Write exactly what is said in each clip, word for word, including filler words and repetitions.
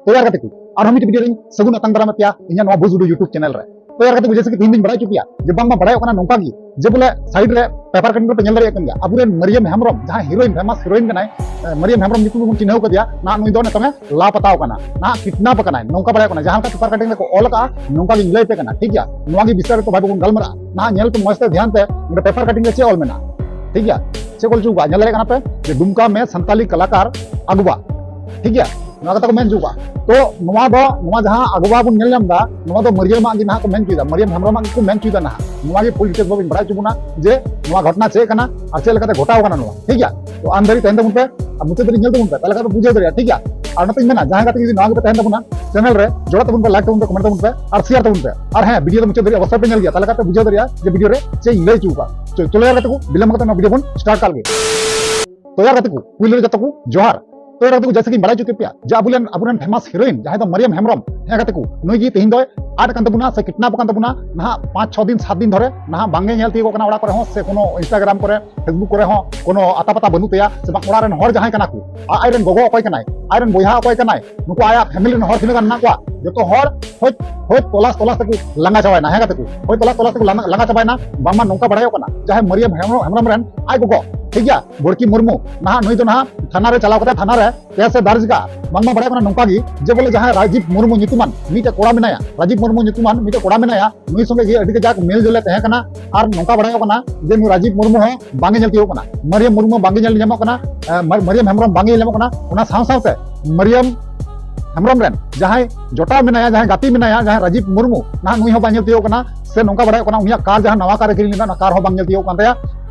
ᱛᱚ ᱭᱟᱨ ᱜᱟᱛᱮ ᱠᱚ, ᱟᱨᱦᱚᱸ ᱢᱤᱫᱴᱤᱡ ᱵᱷᱤᱰᱤᱭᱳ ᱨᱤᱧ ᱥᱟᱹᱜᱩᱱ ᱟᱛᱟᱝ ᱫᱟᱨᱟᱢᱮᱫ ᱯᱮᱭᱟ ᱤᱧᱟᱹᱜ ᱱᱚᱣᱟ ᱵᱩᱡᱽ ᱩᱰᱩ YouTube ᱪᱮᱱᱮᱞ ᱨᱮ᱾ ᱛᱚ ᱭᱟᱨ ᱜᱟᱛᱮ ᱠᱚ, ᱡᱮᱭᱥᱮ ᱠᱤ ᱛᱮᱦᱮᱧ ᱫᱚᱧ ᱵᱟᱲᱟᱭ ᱦᱚᱪᱚ ᱯᱮᱭᱟ ᱡᱮ ᱵᱟᱝᱢᱟ ᱵᱟᱲᱟᱭᱚᱜ ᱠᱟᱱᱟ ᱱᱚᱝᱠᱟ ᱜᱮ ᱡᱮ ᱵᱚᱞᱮ ᱥᱟᱭᱤᱰ ᱨᱮ ᱯᱮᱯᱟᱨ ᱠᱟᱴᱤᱝ ᱨᱮᱯᱮ ᱧᱮᱞ ᱫᱟᱲᱮᱭᱟᱜ ᱠᱟᱱ ᱜᱮᱭᱟ, ᱟᱵᱚᱨᱮᱱ ᱢᱟᱨᱤᱭᱟᱢ ᱦᱮᱢᱵᱨᱚᱢ, ᱡᱟᱦᱟᱸ ᱦᱤᱨᱳᱭᱤᱱ, ᱯᱷᱮᱢᱟᱥ ᱦᱤᱨᱳᱭᱤᱱ ᱠᱟᱱᱟᱭ, ᱮ, ᱢᱟᱨᱤᱭᱟᱢ ᱦᱮᱢᱵᱨᱚᱢ ᱧᱩᱛᱩᱢ ᱛᱮᱵᱚᱱ ᱪᱤᱱᱦᱟᱹᱣ ᱠᱟᱫᱮᱭᱟ, ᱱᱟᱦᱟᱜ ᱱᱩᱭ ᱫᱚ ᱱᱤᱛᱚᱝ ᱮ ᱞᱟᱯᱟᱛᱟᱣ ᱠᱟᱱᱟ, ᱱᱟᱦᱟᱜ ᱠᱤᱰᱱᱟᱯ ᱟᱠᱟᱱᱟᱭ, ᱱᱚᱝᱠᱟ ᱵᱟᱲᱟᱭᱚᱜ ᱠᱟᱱᱟ᱾ ᱡᱟᱦᱟᱸ ᱞᱮᱠᱟ ᱯᱮᱯᱟᱨ ᱠᱟᱴᱤᱝ ᱨᱮᱠᱚ ᱚᱞ ᱟᱠᱟᱫᱼᱟ, ᱱᱚᱝᱠᱟ ᱜᱤᱧ ᱞᱟᱹᱭ ᱟᱯᱮ ᱠᱟᱱᱟ, ᱴᱷᱤᱠ ᱜᱮᱭᱟ? ᱱᱚᱣᱟ ᱜᱮ ᱵᱤᱥᱛᱟᱨᱤᱛ ᱵᱷᱟᱵᱮ ᱵᱚᱱ ᱜᱟᱞᱢᱟᱨᱟᱜᱼᱟ᱾ ᱱᱟᱦᱟᱜ ᱧᱮᱞ ᱯᱮ ᱢᱚᱸᱡᱽ ᱛᱮ ᱫᱷᱮᱭᱟᱱ ᱛᱮ, ᱚᱸᱰᱮ ᱯᱮᱯᱟᱨ ᱠᱟᱴᱤᱝ ᱨᱮ ᱪᱮᱫ ᱚᱞ ᱢᱮᱱᱟᱜᱼᱟ, ᱴᱷᱤᱠ ᱜᱮᱭᱟ? ᱪᱮᱫ ᱠᱚ ᱚᱞ ᱦᱚᱪᱚ ᱠᱟᱜᱼᱟ, ᱧᱮᱞ ᱫᱟᱲᱮᱭᱟᱜ ᱠᱟᱱᱟ ᱯᱮ ᱡᱮ ᱰᱩᱢᱠᱟ ᱢᱮ ᱥᱟᱱᱛᱟᱞᱤ ᱠᱟᱞᱟᱠᱟᱨ ᱟᱜᱩᱣᱟ, ᱴᱷᱤᱠ ᱜᱮᱭᱟ? ᱱᱚᱣᱟ ᱠᱟᱛᱷᱟ ᱠᱚ ᱢᱮᱱ ᱦᱚᱪᱚ ᱠᱟᱜᱼᱟ᱾ ᱛᱚ ᱱᱚᱣᱟ ᱫᱚ, ᱱᱚᱣᱟ ᱡᱟᱦᱟᱸ ᱟᱜᱩᱣᱟ ᱵᱚᱱ ᱧᱮᱞ ᱧᱟᱢ ᱮᱫᱟ, ᱱᱚᱣᱟ ᱫᱚ ᱢᱟᱹᱨᱤᱭᱟᱹᱢᱟᱜ ᱜᱮ ᱱᱟᱦᱟᱜ ᱠᱚ ᱢᱮᱱ ᱦᱚᱪᱚᱭᱮᱫᱟ, ᱢᱟᱹᱨᱤᱭᱟᱹᱢ ᱦᱮᱢᱵᱨᱚᱢᱟᱜ ᱜᱮᱠᱚ ᱢᱮᱱ ᱦᱚᱪᱚᱭᱮᱫᱟ ᱱᱟᱦᱟᱜ᱾ ᱱᱚᱣᱟ ᱜᱮ ᱯᱷᱩᱞ ᱰᱤᱴᱮᱞᱥ ᱵᱚᱱ ᱵᱟᱲᱟᱭ ᱦᱚᱪᱚ ᱵᱚᱱᱟ ᱡᱮ ᱱᱚᱣᱟ ᱜᱷᱚᱴᱚᱱᱟ ᱪᱮᱫ ᱠᱟᱱᱟ ᱟᱨ ᱪᱮᱫ ᱞᱮᱠᱟᱛᱮ ᱜᱷᱚᱴᱟᱣ ᱠᱟᱱᱟ ᱱᱚᱣᱟ, ᱴᱷᱤᱠ ᱜᱮᱭᱟ? ᱛᱚ ᱟᱱ ᱫᱷᱟᱹᱨᱤᱡ ᱛᱟᱦᱮᱱ ᱛᱟᱵᱚᱱ ᱯᱮ ᱟᱨ ᱢᱩᱪᱟᱹᱫ ᱫᱷᱟᱹᱨᱤᱡ ᱧᱮᱞ ᱛᱟᱵᱚᱱ ᱯᱮ, ᱛᱟᱦᱚᱞᱮ ᱠᱷᱟᱱ ᱯᱮ ᱵᱩᱡᱷᱟᱹᱣ ᱫᱟᱲᱮᱭᱟᱜᱼᱟ, ᱴᱷᱤᱠ ᱜᱮᱭᱟ? ᱟᱨ ᱱᱚᱛᱮᱧ ᱢᱮᱱᱟ, ᱡᱟᱦᱟᱸᱭ ᱜᱟᱛᱮ ᱡᱩᱫᱤ ᱱᱚᱣᱟ ᱜᱮᱯᱮ ᱛᱟᱦᱮᱱ ᱛᱟᱵᱚᱱᱟ ᱪᱮᱱᱮᱞ ᱨᱮ, ᱡᱚᱲᱟᱜ ᱛᱟᱵᱚᱱ ᱯᱮ, ᱞᱟᱭᱤᱠ ᱛᱟᱵᱚᱱ ᱯᱮ, ᱠᱚᱢᱮᱱᱴ ᱛᱟᱵᱚᱱ ᱯᱮ ᱟᱨ ᱥᱮᱭᱟᱨ ᱛᱟᱵᱚᱱ ᱯᱮ᱾ ᱟᱨ ᱦᱮᱸ, ᱵᱷᱤᱰᱤᱭᱳ ᱫᱚ ᱢᱩᱪᱟᱹᱫ ᱫᱷᱟᱹᱨᱤᱡ ᱚᱵᱚᱥᱥᱳᱭ ᱯᱮ ᱧᱮᱞ ᱜᱮᱭᱟ, ᱛᱟᱦᱚᱞᱮ ᱠᱷᱟᱱ ᱯᱮ ᱵᱩᱡᱷᱟᱹᱣ ᱫᱟᱲᱮᱭᱟᱜᱼᱟ ᱡᱮ ᱵᱷᱤᱰᱤᱭᱳ ᱨᱮ ᱪᱮᱫ ᱤᱧ ᱞᱟᱹᱭ ᱦᱚᱪᱚ ᱠᱟᱜᱼᱟ᱾ ᱪᱚ, ᱪᱚᱞᱚ ᱭᱟᱨ ᱜᱟᱛᱮ ᱠᱚ, ᱵᱤᱞᱚᱢ ᱠᱟᱛᱮ ᱱᱚᱣᱟ ᱵᱷᱤᱰᱤᱭᱳ ᱵᱚᱱ ᱥᱴᱟᱨᱴ ᱠᱟᱜ ᱞᱮᱜᱮ᱾ ᱛᱚ ᱭᱟᱨ ᱜᱟᱛᱮ ᱠᱚ, ᱯᱩᱭᱞᱩ ᱨᱮ ᱡᱚᱛᱚ ᱠᱚ ᱡᱚᱦᱟᱨ᱾ ᱛᱚ ᱭᱟᱨ ᱜᱟᱛᱮ ᱠᱚ, ᱡᱮᱭᱥᱮ ᱠᱤᱧ ᱵᱟᱲᱟᱭ ᱦᱚᱪᱚ ᱠᱮᱫ ᱯᱮᱭᱟ ᱡᱮ ᱟᱵᱚᱨᱮᱱ, ᱟᱵᱚᱨᱮᱱ ᱯᱷᱮᱢᱟᱥ ᱦᱤᱨᱳᱭᱤᱱ ᱡᱟᱦᱟᱸᱭ ᱫᱚ ᱢᱟᱨᱤᱭᱟᱢ ᱦᱮᱢᱵᱨᱚᱢ, ᱦᱮᱸ ᱜᱟᱛᱮ ᱠᱚ, ᱱᱩᱭ ᱜᱮ ᱛᱮᱦᱮᱧ ᱫᱚᱭ ᱟᱫ ᱟᱠᱟᱱ ᱛᱟᱵᱚᱱᱟ ᱥᱮ ᱠᱤᱰᱱᱟᱯ ᱟᱠᱟᱱ ᱛᱟᱵᱚᱱᱟ᱾ ᱱᱟᱦᱟᱜ ᱯᱟᱸᱪ ᱪᱷᱚ ᱫᱤᱱ, ᱥᱟᱛ ᱫᱤᱱ ᱫᱷᱚᱨᱮ ᱱᱟᱦᱟᱜ ᱵᱟᱝᱜᱮ ᱧᱮᱞ ᱛᱤᱭᱳᱜᱚᱜ ᱠᱟᱱᱟ ᱚᱲᱟᱜ ᱠᱚᱨᱮ ᱦᱚᱸ ᱥᱮ ᱠᱳᱱᱳ Instagram ᱠᱚᱨᱮ, Facebook ᱠᱚᱨᱮ ᱦᱚᱸ ᱠᱳᱱᱳ ᱟᱛᱟ ᱯᱟᱛᱟ ᱵᱟᱹᱱᱩᱜ ᱛᱟᱭᱟ᱾ ᱥᱮ ᱵᱟᱝ ᱚᱲᱟᱜ ᱨᱮᱱ ᱦᱚᱲ ᱡᱟᱦᱟᱸᱭ ᱠᱟᱱᱟ ᱠᱚ, ᱟ-, ᱟᱡ ᱨᱮᱱ ᱜᱚᱜᱚ ᱚᱠᱚᱭ ᱠᱟᱱᱟᱭ, ᱟᱡ ᱨᱮᱱ ᱵᱚᱭᱦᱟ ᱚᱠᱚᱭ ᱠᱟᱱᱟᱭ, ᱱᱩᱠᱩ ᱟᱭᱟᱜ ᱯᱷᱮᱢᱤᱞᱤ ᱨᱮᱱ ᱦᱚᱲ ᱛᱤᱱᱟᱹᱜ ᱜᱟᱱ ᱢᱮᱱᱟᱜ ᱠᱚᱣᱟ, ᱡᱚᱛᱚ ᱦᱚᱲ ᱠᱷᱚᱡ, ᱠᱷᱚᱡ ᱛᱚᱞᱟᱥ ᱛᱚᱞᱟᱥ ᱛᱮᱠᱚ ᱞᱟᱸᱜᱟ ᱪᱟᱵᱟᱭᱮᱱᱟ, ᱦᱮᱸ ᱜᱟᱛᱮ ᱠᱚ, ᱠᱷᱚᱡ ᱛᱚᱞᱟᱥ ᱛᱚᱞᱟᱥ ᱛᱮᱠᱚ ᱞᱟᱸᱜᱟ, ᱞᱟᱸᱜᱟ ᱪᱟᱵᱟᱭᱮᱱᱟ᱾ ᱵᱟᱝᱢᱟ ᱱᱚᱝᱠᱟ ᱵᱟᱲᱟᱭᱚᱜ ᱠᱟᱱᱟ, ᱡᱟᱦᱟᱸᱭ ᱢᱟᱨᱤᱭᱟᱢ ᱦᱮᱢᱵᱨᱚᱢ, ᱦᱮᱢᱵᱨᱚᱢ ᱨᱮᱱ ᱟᱡ ᱜᱚᱜᱚ, ᱴᱷᱤᱠ ᱜᱮᱭᱟ, ᱵᱚᱲᱠᱤ ᱢᱩᱨᱢᱩ, ᱱᱟᱦᱟᱜ ᱱᱩᱭ ᱫᱚ ᱱᱟᱦᱟᱜ ᱛᱷᱟᱱᱟ ᱨᱮ ᱪᱟᱞᱟᱣ ᱠᱟᱛᱮ ᱛᱷᱟᱱᱟ ᱨᱮ ᱠᱮᱥ ᱮ ᱫᱟᱨᱡᱽ ᱠᱟᱜᱼᱟ᱾ ᱵᱟᱝᱢᱟ ᱵᱟᱲᱟᱭᱚᱜ ᱠᱟᱱᱟ ᱱᱚᱝᱠᱟ ᱜᱮ ᱡᱮ ᱵᱚᱞᱮ ᱡᱟᱦᱟᱸᱭ ᱨᱟᱡᱤᱵ ᱢᱩᱨᱢᱩ ᱧᱩᱛᱩᱢᱟᱱ ᱢᱤᱫᱴᱮᱡ ᱠᱚᱲᱟ ᱢᱮᱱᱟᱭᱟ, ᱨᱟᱡᱤᱵ ᱢᱩᱨᱢᱩ ᱧᱩᱛᱩᱢᱟᱱ ᱢᱤᱫᱴᱮᱡ ᱠᱚᱲᱟ ᱢᱮᱱᱟᱭᱟ, ᱱᱩᱭ ᱥᱚᱸᱜᱮ ᱜᱮ ᱟᱹᱰᱤ ᱠᱟᱡᱟᱠ ᱢᱮᱞ ᱡᱳᱞ ᱮ ᱛᱟᱦᱮᱸ ᱠᱟᱱᱟ᱾ ᱟᱨ ᱱᱚᱝᱠᱟ ᱵᱟᱲᱟᱭᱚᱜ ᱠᱟᱱᱟ ᱡᱮ ᱱᱩᱭ ᱨᱟᱡᱤᱵ ᱢᱩᱨᱢᱩ ᱦᱚᱸ ᱵᱟᱝ ᱮ ᱧᱮᱞ ᱛᱤᱭᱳᱜ ᱠᱟᱱᱟ, ᱢᱟᱨᱤᱭᱟᱢ ᱢᱩᱨᱢᱩ ᱵᱟᱝ ᱜᱮ ᱧᱮᱞ ᱧᱟᱢᱚᱜ ᱠᱟᱱᱟ, ᱮ, ᱢᱟᱨ-, ᱢᱟᱨᱤᱭᱟᱢ ᱦᱮᱢᱵᱨᱚᱢ ᱵᱟᱝ ᱜᱮ ᱧᱮᱞ ᱧᱟᱢᱚᱜ ᱠᱟᱱᱟ᱾ ᱚᱱᱟ ᱥᱟᱶ ᱥᱟᱶᱛᱮ ᱢᱟᱨᱤᱭᱟᱢ ᱦᱮᱢᱵᱨᱚᱢ ᱨᱮᱱ ᱡᱟᱦᱟᱸᱭ ᱡᱚᱴᱟᱣ ᱢᱮᱱᱟᱭᱟ, ᱡᱟᱦᱟᱸᱭ ᱜᱟᱛᱮ ᱢᱮᱱᱟᱭᱟ, ᱡᱟᱦᱟᱸᱭ ᱨᱟᱡᱤᱵ ᱢᱩᱨᱢᱩ, ᱱᱟᱦᱟᱜ ᱱᱩᱭ ᱦᱚᱸ ᱵᱟᱭ ᱧᱮᱞ ᱛᱤᱭᱳᱜ ᱠᱟᱱᱟ᱾ ᱥᱮ ᱱᱚᱝᱠᱟ ᱵᱟᱲᱟᱭᱚᱜ ᱠᱟᱱᱟ ᱩᱱᱤᱭᱟᱜ ᱠᱟᱨ ᱡᱟᱦᱟᱸ ᱱᱟᱣᱟ ᱠᱟᱨ ᱮ ᱠᱤᱨᱤᱧ ᱞᱮᱫᱟ, ᱚᱱᱟ ᱠᱟᱨ ᱦᱚᱸ ᱵᱟᱝ ᱧᱮᱞ ᱛᱤᱭᱳᱜ ᱠᱟᱱ ᱛᱟᱭᱟ᱾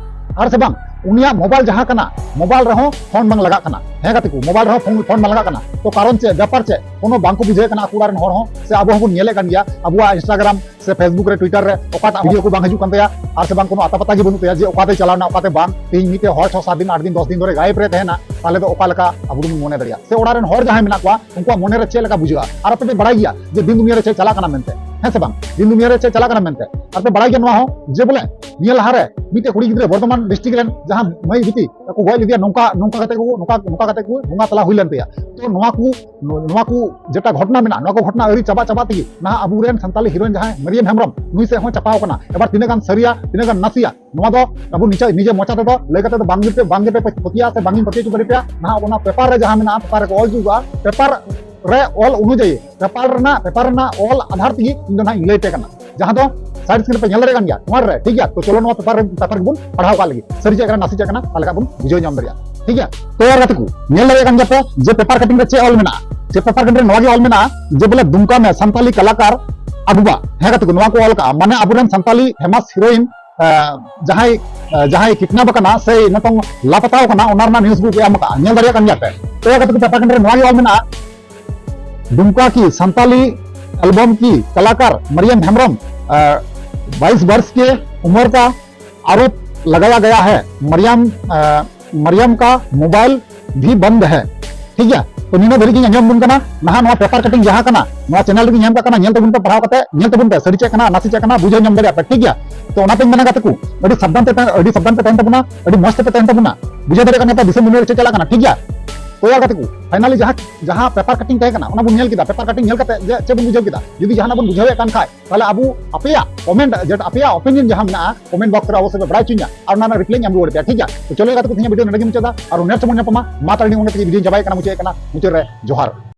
ᱟᱨ ᱥᱮ ᱵᱟᱝ ᱩᱱᱤᱭᱟᱜ ᱢᱳᱵᱟᱭᱤᱞ ᱡᱟᱦᱟᱸ ᱠᱟᱱᱟ, ᱢᱳᱵᱟᱭᱤᱞ ᱨᱮᱦᱚᱸ ᱯᱷᱳᱱ ᱵᱟᱝ ᱞᱟᱜᱟᱜ ᱠᱟᱱᱟ᱾ ᱦᱮᱸ ᱜᱟᱛᱮ ᱠᱚ, ᱢᱳᱵᱟᱭᱤᱞ ᱨᱮᱦᱚᱸ ᱯᱷᱳᱱ, ᱯᱷᱳᱱ ᱵᱟᱝ ᱞᱟᱜᱟᱜ ᱠᱟᱱᱟ᱾ ᱛᱚ ᱠᱟᱨᱚᱱ ᱪᱮᱫ, ᱵᱮᱯᱟᱨ ᱪᱮᱫ, ᱠᱳᱱᱳ ᱵᱟᱝ ᱠᱚ ᱵᱩᱡᱷᱟᱹᱣᱮᱫ ᱠᱟᱱᱟ ᱟᱠᱚ ᱚᱲᱟᱜ ᱨᱮᱱ ᱦᱚᱲ ᱦᱚᱸ᱾ ᱥᱮ ᱟᱵᱚ ᱦᱚᱸᱵᱚᱱ ᱧᱮᱞᱮᱫ ᱠᱟᱱ ᱜᱮᱭᱟ, ᱟᱵᱚᱣᱟᱜ Instagram ᱥᱮ Facebook ᱨᱮ, Twitter ᱨᱮ ᱚᱠᱟᱴᱟᱜ ᱵᱷᱤᱰᱤᱭᱳ ᱠᱚ ᱵᱟᱝ ᱦᱤᱡᱩᱜ ᱠᱟᱱ ᱛᱟᱭᱟ, ᱟᱨ ᱥᱮ ᱵᱟᱝ ᱠᱳᱱᱳ ᱟᱛᱟ ᱯᱟᱛᱟ ᱜᱮ ᱵᱟᱹᱱᱩᱜ ᱛᱟᱭᱟ ᱡᱮ ᱚᱠᱟᱛᱮᱭ ᱪᱟᱞᱟᱣ ᱮᱱᱟ, ᱚᱠᱟᱛᱮ ᱵᱟᱝ᱾ ᱛᱮᱦᱮᱧ ᱢᱤᱫᱴᱮᱡ ᱦᱚᱲ ᱪᱷᱚ ᱥᱟᱛ ᱫᱤᱱ, ᱟᱴ ᱫᱤᱱ, ᱫᱚᱥ ᱫᱤᱱ ᱫᱷᱚᱨᱮ ᱜᱟᱭᱮᱵ ᱨᱮ ᱛᱟᱦᱮᱱᱟ, ᱛᱟᱦᱚᱞᱮ ᱫᱚ ᱚᱠᱟ ᱞᱮᱠᱟ ᱟᱵᱚ ᱵᱚᱱ ᱢᱚᱱᱮ ᱫᱟᱲᱮᱭᱟᱜᱼᱟ? ᱥᱮ ᱚᱲᱟᱜ ᱨᱮᱱ ᱦᱚᱲ ᱡᱟᱦᱟᱸᱭ ᱢᱮᱱᱟᱜ ᱠᱚᱣᱟ, ᱩᱱᱠᱩᱣᱟᱜ ᱢᱚᱱᱮ ᱨᱮ ᱪᱮᱫ ᱞᱮᱠᱟ ᱵᱩᱡᱷᱟᱹᱜᱼᱟ? ᱟᱨ ᱟᱯᱮ ᱯᱮ ᱵᱟᱲᱟᱭ ᱜᱮᱭᱟ ᱡᱮ ᱫᱤᱱ ᱫᱩᱱᱤᱭᱟᱹ ᱨᱮ ᱪᱮᱫ ᱪᱟᱞᱟᱜ ᱠᱟᱱᱟ ᱢᱮᱱᱛᱮ, ᱦᱮᱸ ᱥᱮ ᱵᱟᱝ? ᱫᱤᱱ ᱫᱩᱱᱤᱭᱟᱹ ᱨᱮ ᱪᱮᱫ ᱪᱟᱞᱟᱜ ᱠᱟᱱᱟ ᱢᱮᱱᱛᱮ, ᱟᱨ ᱯᱮ ᱵᱟᱲᱟᱭ ᱜᱮᱭᱟ ᱱᱚᱣᱟ ᱦᱚᱸ ᱡᱮ ᱵᱚᱞᱮ ᱱᱤᱭᱟᱹ ᱞᱟᱦᱟᱨᱮ ᱢᱤᱫᱴᱮᱡ ᱠᱩᱲᱤ ᱜᱤᱫᱽᱨᱟᱹ ᱵᱚᱨᱫᱷᱚᱢᱟᱱ ᱰᱤᱥᱴᱨᱤᱠᱴ ᱨᱮᱱ ᱡᱟᱦᱟᱸ ᱢᱟᱹᱭ ᱵᱤᱴᱤ ᱠᱚ ᱜᱚᱡ ᱞᱮᱫᱮᱭᱟ, ᱱᱚᱝᱠᱟ, ᱱᱚᱝᱠᱟ ᱠᱟᱛᱮ ᱠᱚ, ᱱᱚᱝᱠᱟ, ᱱᱚᱝᱠᱟ ᱠᱟᱛᱮ ᱠᱚ ᱵᱚᱸᱜᱟ ᱛᱟᱞᱟ ᱦᱩᱭ ᱞᱮᱱ ᱛᱟᱭᱟ᱾ ᱛᱚ ᱱᱚᱣᱟ ᱠᱚ, ᱱᱚᱣᱟ ᱠᱚ ᱡᱮᱴᱟ ᱜᱷᱚᱴᱱᱟ ᱢᱮᱱᱟᱜᱼᱟ, ᱱᱚᱣᱟ ᱠᱚ ᱜᱷᱚᱴᱱᱟ ᱟᱹᱣᱨᱤ ᱪᱟᱵᱟ ᱪᱟᱵᱟ ᱛᱮᱜᱮ ᱱᱟᱦᱟᱜ ᱟᱵᱚᱨᱮᱱ ᱥᱟᱱᱛᱟᱞᱤ heroine ᱡᱟᱦᱟᱸᱭ ᱢᱟᱨᱤᱭᱟᱢ ᱦᱮᱢᱵᱨᱚᱢ, ᱱᱩᱭ ᱥᱮᱫ ᱦᱚᱸ ᱪᱟᱯᱟᱣ ᱠᱟᱱᱟ᱾ ᱮᱵᱟᱨ ᱛᱤᱱᱟᱹᱜ ᱜᱟᱱ ᱥᱟᱹᱨᱤᱭᱟ, ᱛᱤᱱᱟᱹᱜ ᱜᱟᱱ ᱱᱟᱥᱮᱭᱟ, ᱱᱚᱣᱟ ᱫᱚ ᱟᱵᱚ ᱱᱤᱡᱮ, ᱱᱤᱡᱮ ᱢᱚᱪᱟ ᱛᱮᱫᱚ ᱞᱟᱹᱭ ᱠᱟᱛᱮ ᱫᱚ ᱵᱟᱝ ᱜᱮᱯᱮ, ᱵᱟᱝ ᱜᱮᱯᱮ ᱯᱟᱹᱛᱭᱟᱹᱜᱼᱟ ᱥᱮ ᱵᱟᱝ ᱤᱧ ᱯᱟᱹᱛᱭᱟᱹ ᱦᱚᱪᱚ ᱫᱟᱲᱮ ᱯᱮᱭᱟ᱾ ᱱᱟᱦᱟᱜ ᱚᱱᱟ ᱯᱮᱯᱟᱨ ᱨᱮ ᱡᱟᱦᱟᱸ ᱢᱮᱱᱟᱜᱼᱟ, ᱯᱮᱯᱟᱨ ᱨᱮᱠᱚ ᱚᱞ ᱦᱚᱪᱚ ᱠᱟᱜᱼᱟ, ᱯᱮᱯᱟᱨ ᱨᱮ ᱚᱞ ᱚᱱᱩᱡᱟᱭᱤ, ᱯᱮᱯᱟᱨ ᱨᱮᱱᱟᱜ, ᱯᱮᱯᱟᱨ ᱨᱮᱱᱟᱜ ᱚᱞ ᱟᱫᱷᱟᱨ ᱛᱮᱜᱮ ᱤᱧ ᱫᱚ ᱱᱟᱦᱟᱜ ᱤᱧ ᱞᱟᱹᱭ ᱟᱯᱮ ᱠᱟᱱᱟ, ᱡᱟᱦᱟᱸ ᱫᱚ side screen ᱨᱮᱯᱮ ᱧᱮᱞ ᱫᱟᱲᱮᱭᱟᱜ ᱠᱟᱱ ᱜᱮᱭᱟ, ᱱᱚᱣᱟ ᱨᱮ, ᱴᱷᱤᱠ ᱜᱮᱭᱟ? ᱛᱚ ᱪᱚᱞᱚ ᱱᱚᱣᱟ ᱯᱮᱯᱟᱨ ᱨᱮ, ᱯᱮᱯᱟᱨ ᱜᱮᱵᱚᱱ ᱯᱟᱲᱦᱟᱣ ᱠᱟᱜ ᱞᱟᱹᱜᱤᱫ, ᱥᱟᱹᱨᱤ ᱪᱮᱫ ᱠᱟᱱᱟ ᱱᱟᱥᱮ ᱪᱮᱫ ᱠᱟᱱᱟ, ᱛᱟᱦᱚᱞᱮ ᱠᱷᱟᱱ ᱵᱚᱱ ᱵᱩᱡᱷᱟᱹᱣ ᱧᱟᱢ ᱫᱟᱲᱮᱭᱟᱜᱼᱟ, ᱴᱷᱤᱠ ᱜᱮᱭᱟ? ᱛᱚ ᱭᱟᱨ ᱜᱟᱛᱮ ᱠᱚ, ᱧᱮᱞ ᱫᱟᱲᱮᱭᱟᱜ ᱠᱟᱱ ᱜᱮᱭᱟ ᱯᱮ ᱡᱮ ᱯᱮᱯᱟᱨ ᱠᱟᱴᱤᱝ ᱨᱮ ᱪᱮᱫ ᱚᱞ ᱢᱮᱱᱟᱜᱼᱟ, ᱡᱮ ᱯᱮᱯᱟᱨ ᱠᱟᱴᱤᱝ ᱨᱮ ᱱᱚᱣᱟ ᱜᱮ ᱚᱞ ᱢᱮᱱᱟᱜᱼᱟ ᱡᱮ ᱵᱚᱞᱮ ᱫᱩᱢᱠᱟ ᱢᱮ ᱥᱟᱱᱛᱟᱞᱤ ᱠᱟᱞᱟᱠᱟᱨ ᱟᱵᱩᱵᱟ, ᱦᱮᱸ ᱜᱟᱛᱮ ᱠᱚ, ᱱᱚᱣᱟ ᱠᱚ ᱚᱞ ᱠᱟᱜᱼᱟ, ᱢᱟᱱᱮ ᱟᱵᱚᱨᱮᱱ ᱥᱟᱱᱛᱟᱞᱤ famous heroine, ᱟᱸ, ᱡᱟᱦᱟᱸᱭ, ᱟᱸ, ᱡᱟᱦᱟᱸᱭ kidnap ᱟᱠᱟᱱᱟ ᱥᱮ ᱱᱤᱛᱚᱝ ᱞᱟᱯᱟᱛᱟᱣ ᱠᱟᱱᱟ, ᱚᱱᱟ ᱨᱮᱱᱟᱜ news ᱠᱚ ᱮᱢ ᱟᱠᱟᱜᱼᱟ, ᱧᱮᱞ ᱫᱟᱲᱮᱭᱟᱜ ᱠᱟᱱ ᱜᱮᱭᱟ ᱯᱮ᱾ ᱛᱚ ᱭᱟᱨ ᱜᱟᱛᱮ ᱠᱚ, ᱯᱮᱯᱟᱨ ᱠᱟᱴᱤᱝ ᱨᱮ ᱱᱚᱣᱟ ᱜᱮ ᱚᱞ ᱢᱮᱱᱟᱜᱼᱟ, दुमका की संताली एल्बम की कलाकार मरियम हेम्ब्रम, अ, बाईस वर्ष के उम्र का आरोप लगाया गया है। मरियम, अ, मरियम का मोबाइल भी बंद है। ᱴᱷᱤᱠ ᱜᱮᱭᱟ? ᱛᱚ ᱱᱤᱱᱟᱹᱜ ᱫᱷᱟᱹᱨᱤᱡ ᱜᱤᱧ ᱟᱸᱡᱚᱢ ᱟᱵᱚᱱ ᱠᱟᱱᱟ᱾ ᱱᱟᱦᱟᱜ ᱱᱚᱣᱟ ᱯᱮᱯᱟᱨ ᱠᱟᱴᱤᱝ ᱡᱟᱦᱟᱸ ᱠᱟᱱᱟ, ᱱᱚᱣᱟ ᱪᱮᱱᱮᱞ ᱨᱮᱜᱮ ᱧᱟᱢ ᱠᱟᱜ ᱠᱟᱱᱟ, ᱧᱮᱞ ᱛᱟᱵᱚᱱ ᱯᱮ, ᱯᱟᱲᱦᱟᱣ ᱠᱟᱛᱮ ᱧᱮᱞ ᱛᱟᱵᱚᱱ ᱯᱮ, ᱥᱟᱹᱨᱤ ᱪᱮᱫ ᱠᱟᱱᱟ ᱱᱟᱥᱮ ᱪᱮᱫ ᱠᱟᱱᱟ ᱵᱩᱡᱷᱟᱹᱣ ᱧᱟᱢ ᱫᱟᱲᱮᱭᱟᱜ ᱯᱮ᱾ ᱴᱷᱤᱠ ᱜᱮᱭᱟ? ᱛᱚ ᱚᱱᱟᱛᱮᱧ ᱢᱮᱱᱟ ᱜᱟᱛᱮ ᱠᱚ, ᱟᱹᱰᱤ ᱥᱟᱵᱫᱷᱟᱱ ᱛᱮ, ᱟᱹᱰᱤ ᱥᱟᱵᱫᱷᱟᱱ ᱛᱮ ᱛᱟᱦᱮᱱ ᱛᱟᱵᱚᱱᱟ, ᱟᱹᱰᱤ ᱢᱚᱸᱡᱽ ᱛᱮᱯᱮ ᱛᱟᱦᱮᱱ ᱛᱟᱵᱚᱱᱟ᱾ ᱵᱩᱡᱷᱟᱹᱣ ᱫᱟᱲᱮᱭᱟᱜ ᱠᱟᱱ ᱜᱮᱭᱟ ᱯᱮ ᱫᱤᱥᱚᱢ ᱫᱩᱱᱤᱭᱟᱹ ᱨᱮ ᱪᱮᱫ ᱪᱟᱞᱟᱜ ᱠᱟᱱᱟ᱾ ᱴᱷᱤᱠ ᱜᱮᱭᱟ? ᱛᱚ ᱭᱟᱨ ᱜᱟᱛᱮ ᱠᱚ, finally ᱡᱟᱦᱟᱸ, ᱡᱟᱦᱟᱸ ᱯᱮᱯᱟᱨ ᱠᱟᱴᱤᱝ ᱛᱟᱦᱮᱸ ᱠᱟᱱᱟ, ᱚᱱᱟ ᱵᱚᱱ ᱧᱮᱞ ᱠᱮᱫᱟ᱾ ᱯᱮᱯᱟᱨ ᱠᱟᱴᱤᱝ ᱧᱮᱞ ᱠᱟᱛᱮ ᱡᱮ ᱪᱮᱫ ᱵᱚᱱ ᱵᱩᱡᱷᱟᱹᱣ ᱠᱮᱫᱟ? ᱡᱩᱫᱤ ᱡᱟᱦᱟᱱᱟᱜ ᱵᱚᱱ ᱵᱩᱡᱷᱟᱹᱣᱮᱫ ᱠᱟᱱ ᱠᱷᱟᱡ, ᱛᱟᱦᱚᱞᱮ ᱟᱵᱚ ᱟᱯᱮᱭᱟᱜ comment, ᱡᱮᱴᱟ ᱟᱯᱮᱭᱟᱜ opinion ᱡᱟᱦᱟᱸ ᱢᱮᱱᱟᱜᱼᱟ, comment box ᱨᱮ ᱚᱵᱚᱥᱥᱳᱭ ᱯᱮ ᱵᱟᱲᱟᱭ ᱦᱚᱪᱚᱧᱟ, ᱟᱨ ᱚᱱᱟ ᱨᱮᱱᱟᱜ reply ᱤᱧ ᱮᱢ ᱨᱩᱣᱟᱹᱲ ᱟᱯᱮᱭᱟ, ᱴᱷᱤᱠ ᱜᱮᱭᱟ? ᱛᱚ ᱪᱚᱞᱚ ᱜᱟᱛᱮ ᱠᱚ, ᱛᱮᱦᱮᱧᱟᱜ video ᱱᱚᱰᱮ ᱜᱮ ᱢᱩᱪᱟᱹᱫᱟ, ᱟᱨ next ᱵᱚᱱ ᱧᱟᱯᱟᱢᱟ᱾ ᱢᱟ ᱛᱟᱦᱚᱞᱮ ᱱᱤᱭᱟᱹ ᱚᱸᱰᱮ ᱛᱮᱜᱮ video ᱪᱟᱵᱟᱭ ᱠᱟᱱᱟ, ᱢᱩᱪᱟᱹᱫ ᱠᱟᱱᱟ, ᱢᱩᱪᱟᱹᱫ ᱨᱮ ᱡᱚᱦᱟᱨ᱾